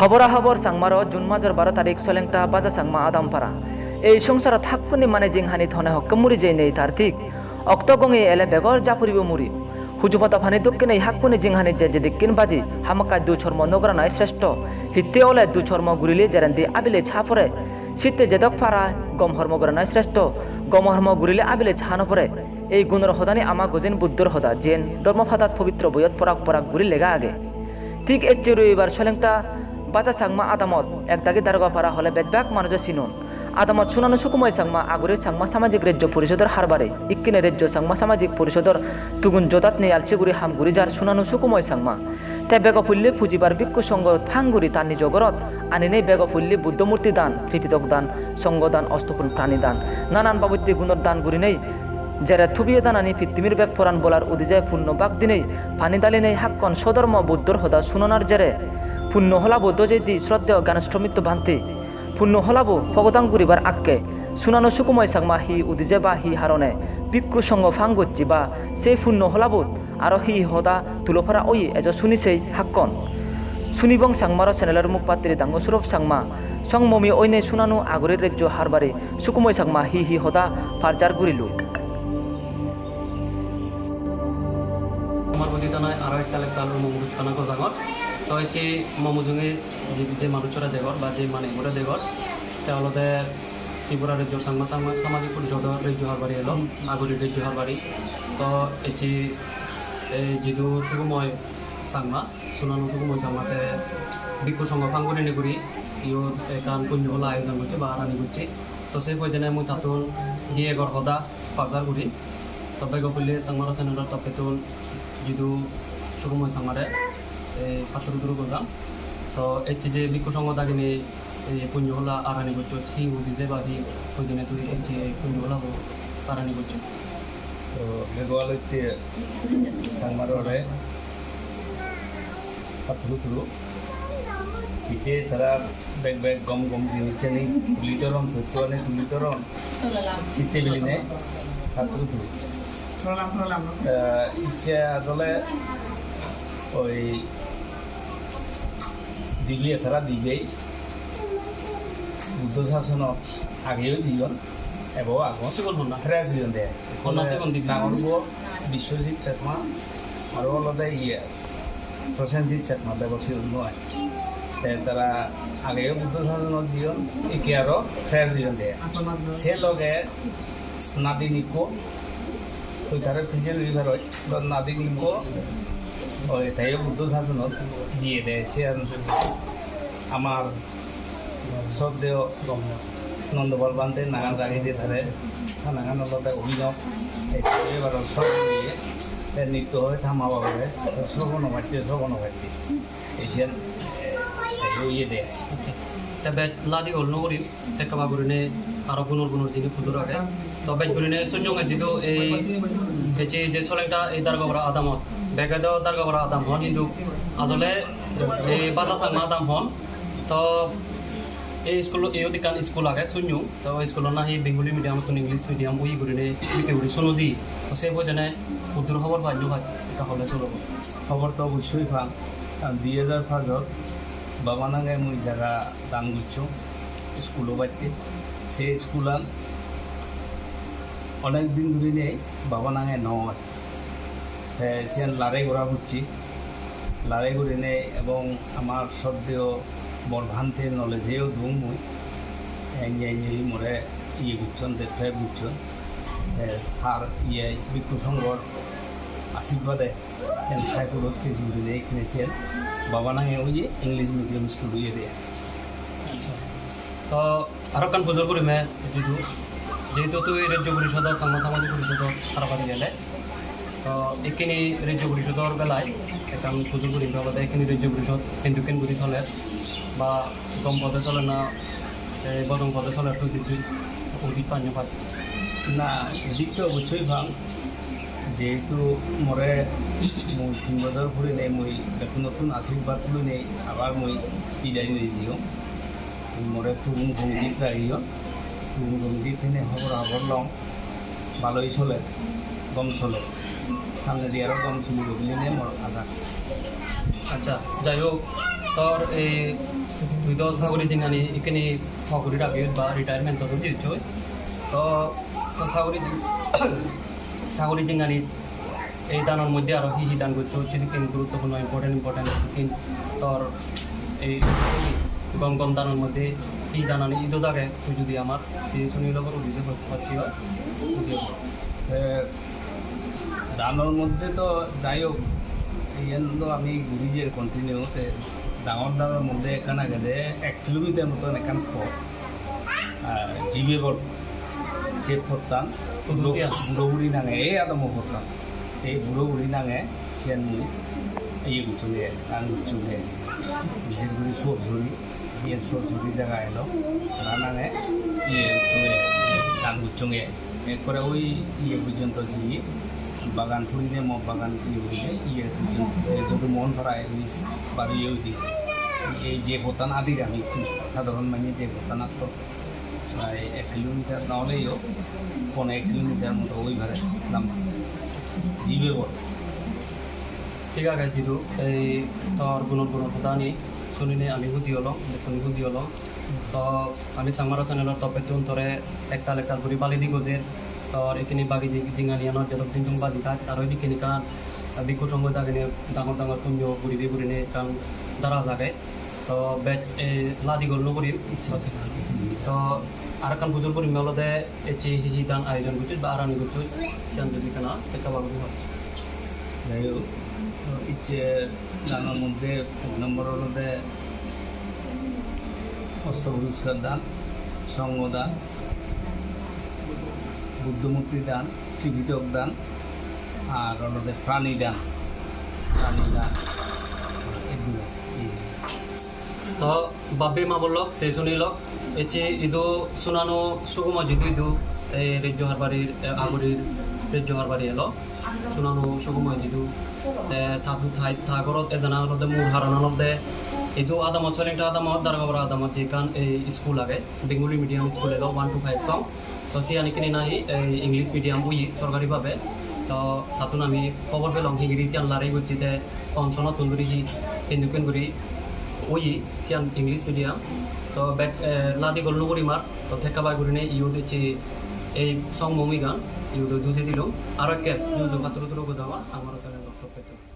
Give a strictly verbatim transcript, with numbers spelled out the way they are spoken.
Hobora hobor Changmaro June major baro tarik Solengta Baja Changma Adampara. Ei songsarot hakkuni mane jinghani thone hokke muri jeinei tar thik. Okto gonge ele begor ja puribo muri. Huju pada pani dokkinei hakkuni jinghani je jedikkin baji hamakkai duchormo no goranai sreshto. Hitte ole duchormo gurile jerendi abilej ha pore. Sitte jedok para gom hormo goranai sreshto. Gom hormo gurile abilej ha no pore. Ei gunor hodani ama gojen Buddhor hoda, jiyen Dhormo Padat pobitro boyot porak porak guri lega age. Thik ecche robibar Solengta Baja Changma adamot ek dagi Dargapara hole bej bak manuje sinon. Adamot Sunanu Sukumoy Changma, Aguri Changma Samajik Rejjo Porisodor harbari, ikkine Rejjo Changma Samajik Porisodor tugun jodat nei alsi guri ham guri jar Sunanu Sukumoy Changma. Te bego pulle pujibar bhikkhu songho phang guri ta nijo gorot aninei bego pulle Buddho murti dan, Tripitok dan, Songho dan, Ostopun Prani dan, nanan babotte gunor dan gurinei jere tubiye danani pittimir bek poran bolar udije punno bak dinei pani dalinei hakkon sodormo Buddhor hoda sunonar jere punno holabo dojei di sroddheyo Gyanasthomit Bhante. Punno holabo pogodang guribar akke Sunanu Sukumoy Changma hi udije ba hi harone bhikkhu songho phang gocche ba se punno holabot aro hi hi hoda tulo para oye ejo suni sei hakkon. Sunibong Changmaro channelor mukpatri dangu Surop Changma songmomi oinei Sunanu Aguri Rejjo harbari Sukumoy Changma hi hi hoda parjar gurilo. Amar bodi tanai aro ektal ektal rumo mujut kana gojangor. To ecche mo mujunge je, je manuchchore degor ba je manegore degor, te olode Tripura Rejjo Changma, Changma Samajik Porisodor Rejjo Harbari elo, Aguri Rejjo Harbari. To ecche, eh, jidu Sukumoy Changma, Sunanu Sukumoy Changma te bhikkhu songho phang gurinei guri iyot ekkan punyo hola ayojon gocche ba arani gocche. To se poidene mui tattun di egor hoda parjar guri. To bego pille Changmaro channelor toppettun jidu Sukumoy Changmare ei patturu turu gojang. To ecche je bhikkhu songho dagine ei punyo hola arani gocchot, hi udije ba hi poidene tui ecche ei punyo holabo arani gocchot? To bego alotte Changmarore patturu turu. Hitte tara bek bek gom gom jinissani tuli doron, tottuani tuli doron, sitte biline patturu turu. Eh, icche asole oi dibe, tara dibe Buddho sasonot ageyo jiyon, ebo agon. Sigon honna? Fresh oyon de. Honna sigon dibe? Dangor bo Biswajit Chakma, aro olode iye, Prosenjit Chakma, bego sigon noi. Te tara ageyo Buddho sasonot jiyon, ikke aro fresh oyon de. Se loge nadin ikko, oi tare pije loi beroi, to nadin ikko, oi teyo Buddho sasonot jiye de, siyan amar sroddheyo Nondopal Bhante nangan rageye de tare, ta nangan olode Obhinav, ei tare ebaro sroddheyo, te nitto hoi ta ma babore, srobo no pacche, srobo no pacche. Asian, eh, eh, iye de. Te bej ladi gol no guri, te kaba gurine aro gunor gunor jini pujor age. To bej gurine sunyonge jidu ei, ei je, je Solengta ei Dargapara adamot. Bege do Dargapara adam hon hintu asole ei Baja Changma adam hon. To ei school, iyot ekkan school age, sunyong. To oi school-ot nahi Bengali medium-ottun English medium oi gurinei bikke guri suno ji. To se poidene huddur hobor paj no paj, ekka hole dol obo. Hobor to obossoi pang. Karon dui hajar pajot baba nange mui jaga dan gocchong school-o batte. Se school-an onek din dhurinei baba nange noi. Te siyan larei gora pocche. Larei gurinei ebong amar sroddheyo bor bhante knowledge-eyo dung mui. Te enne enne more iye gocchon, develop gocchon. Te tar iye bhikkhu songhor ashirbade siyan Thaikuro stage gurinei ekkene siyan baba nange oye English medium school oye de. To aro ekkan pujor gurim, jidu, jehetu tui Rejjo Porisodot, Changma Samajik Porisodot harapari gele, to ekkini Rejjo Porisodor belai ekkan pujor gurim, olode ekkini Rejjo Porisod hindukken guri soler, ba gom pode soler na, eh, bodong pode soler, tui jidu udit paj no paj? Na, udit to obossoi pang, jehetu more mui tin bojor purinei mui bekkunottun ashirbad loinei abar mui bidai loi jeyong. More tugun committee-t ragiyon. Tugun committee-t thene hobor habor long. Bhaloi soler, gom soler. Samnedi aro gom solibo bilinei mor aja. Accha, jai hok, Tor ei tui do saguri jinghani ikkini thok guri ragiyot ba retirement-ot udi ucchoi. To, to saguri jing-, saguri jinghani ei danor moddhe aro hi hi dan gocchoi, sedokken guruttopurno important important sedokken tor ei gom gom danor moddhe hi danani ido dage tui judi amar se suni logor udisse hocche oi, buji oi. Te danor moddhe to jai hok, iyen do ami guri je continue, te dangor danor moddhe ekkan agede ek kilometer moton ekkan pot. Ah, jibe pot, se pottan hudu siyan? Buro buri nange, ei adamo pottan. Ei buro buri nange, siyan mui iye gocchonge, dan gocchonge. Bishes guri Sorsuri, iye Sorsuri jaga elo, tara nange iye gocchonge, dan gocchonge. Ekkore oi iye porjonto jeye, bagan puride, mo bagan iye puride, iye porjonto, ei Jodu Mohan Para oi bari iye oide. Ei je pottan adir ami, sadharon manye je pottan atto, prai ek kilometer na oleyo, pone ek kilometer moto oi pare lamba. Jibe pot. Thik age, Jidu, ei tor gunor gunor hodani sunine ami huji olong, bekkune huji olong. To ami Changmaro channel-or toppettun tore ektal ektal guri baledi gojer. Tor ikkini bagi jing-, jinghaniyanot jedok din jung baji thak, aro idikkini ekkan bhikkhu songho dagine dangor dangor punyo guribe gurine ekkan dara jage. To bej, eh, ladi gol no guri. To arekkan pujor gurim olode ecche hi hi dan ayojon gocchoj ba arani gocchoj, siyan jodi ekkana tekka bak guri hoj. Jai hok, to icche danor moddhe ek nombor olode Osto Puriskar dan, Songho dan, Buddho Murti dan, Tripitok dan, ar olode Prani dan, Prani dan, ei duo. To babbe ma bon lok, sei suni lok, ecche idu sunano sugumo jidu idu, eh, Rejjo Harbarir, eh, Agurir Rejjo Harbari elo. Sunano sugumo jidu, eh, ta, ta, ta gorot ejana olode mul haran olode idu adamot, Soilingtha adamot, Dargapara adamot je ekkan, eh, school age, Bengali medium school elo one to five song. To siyan ikkini nahi, eh, English medium oye sorkari bhabe. To tattun ami hobor pelong hingiri siyan lari gocche te hon sonottun dhuri hi hindukken guri oye siyan English medium. To bek, eh, ladi gol no guri mar, to tekka bai gurine iyot ecche ei song momigan iyot duje dilung. Aro ekke ju ju patturu turu gojama Changmaro channel-or toppettun.